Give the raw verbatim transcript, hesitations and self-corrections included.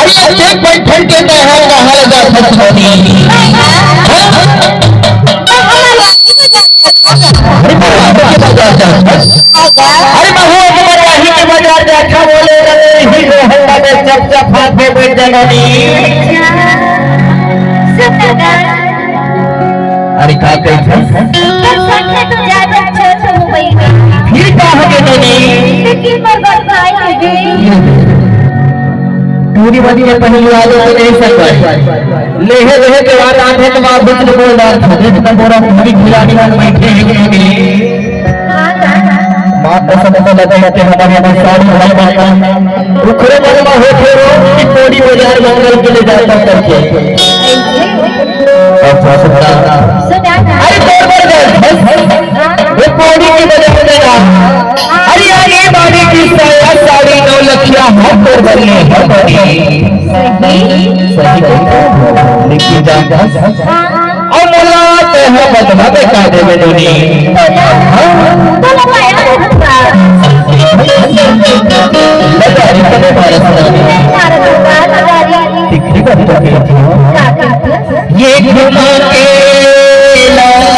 अरे, देख बैठल के कहे कहाँ ले जा सकती। अरे, बाबू, अरे, मरवाही के बाजार जात हस। अरे, बाबू, मरवाही के बाजार जात हस, बोले रहे, ही जो हल्ला में चप चप हाथ में बैठ जाना नी। अरे, का कही था? फिर का हो गया तोनी? लेकिन मोर बात भाई है। टूरी बनी है, पहली वाले तो नहीं सकता। लेहे लेहे के बाद आधे के बाद दूसरे बोल रहा था, "देख ना बोरा, पूरी खिलाड़ी में बैठे हैं कि नहीं?" माँ कसम से लगे कि हमारे, हमारे सारी भाई बहन उखरे बलवा होते हो कि कोड़ी बाजार जंगल के ले जाता करके। अच्छा, सुना। अरे, तोर बर गए। वो कोड़ी की वजह से ना। अरे यार, ये बारी की साया साड़ी नौ लखिया हम तोर बर ले, हम तोर बर ले। सही। सही बात। लेकिन जानता है? और मोला तो है बदला बेटा देवे दोनी। हाँ। बोलो, पाया। लगा रे, पहले भारत सरकार। भारत सरकार लगा रे। ठीक, ठीक है, तो फिर ये घुमा के ला